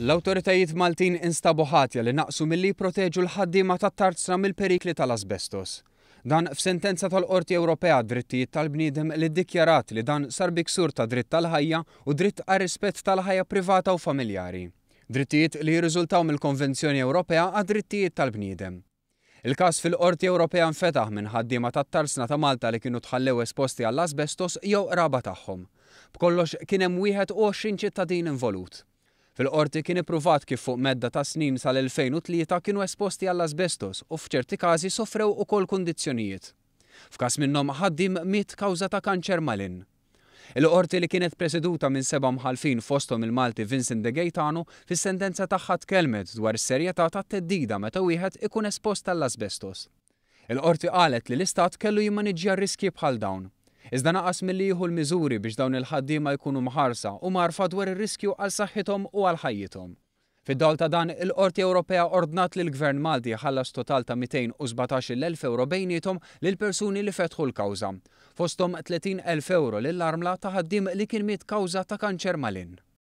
L-awtoritajiet Maltin instabu ħatja li naqsu milli jipproteġu l-ħaddiema tat-tarzna mill-perikli tal-asbestos. Dan f'sentenza tal-Qorti Ewropea għad-Drittijiet tal-Bniedem li ddikjarat li dan sar bi ksur tad-dritt tal-ħajja u dritt għar-rispett tal-ħajja privata u familjari. Drittijiet li jirriżultaw mill-Konvenzjoni Ewropea għad-Drittijiet tal-Bniedem. Il-każ fil-Qorti Ewropea nfetaħ minn ħaddiema tat-Tarzna ta' Malta li kienu tħallew esposti għall-asbestos jew qraba tagħhom. B'kollox kien hemm 21 ċittadin involut. Fil-Qorti kien ippruvat kif fuq medda ta' snin sal-2003 kienu esposti għall-asbestos u f'ċerti każi sofrew ukoll kundizzjonijiet. F'każ minnhom ħaddiem miet kawża ta' kanċer malinn. Il-Qorti li kienet preseduta minn seba' mħallfin fosthom il-Malti Vincent De Gaetano, fis-sentenza tagħha tkellmet dwar is-serjetà tat-theddida meta wieħed ikun espost għall-asbestos. Il-Qorti qalet li l-Istat kellu jimmaniġġja riskji bħal dawn. Iżda naqas milli jieħu l-miżuri biex dawn il-ħaddiema jkunu mħarsa u mgħarrfa dwar ir-riskju għal saħħithom u għal ħajjithom. Fid-dawl ta' dan, il-Qorti Ewropea ordnat lill-Gvern Malti jħallas total ta' 217-il elf ewro bejniethom lill-persuni li fetħu l-kawża. Fosthom 30 elf ewro lill-armla ta' ħaddiem li kien miet kawża ta' kanċer malinn.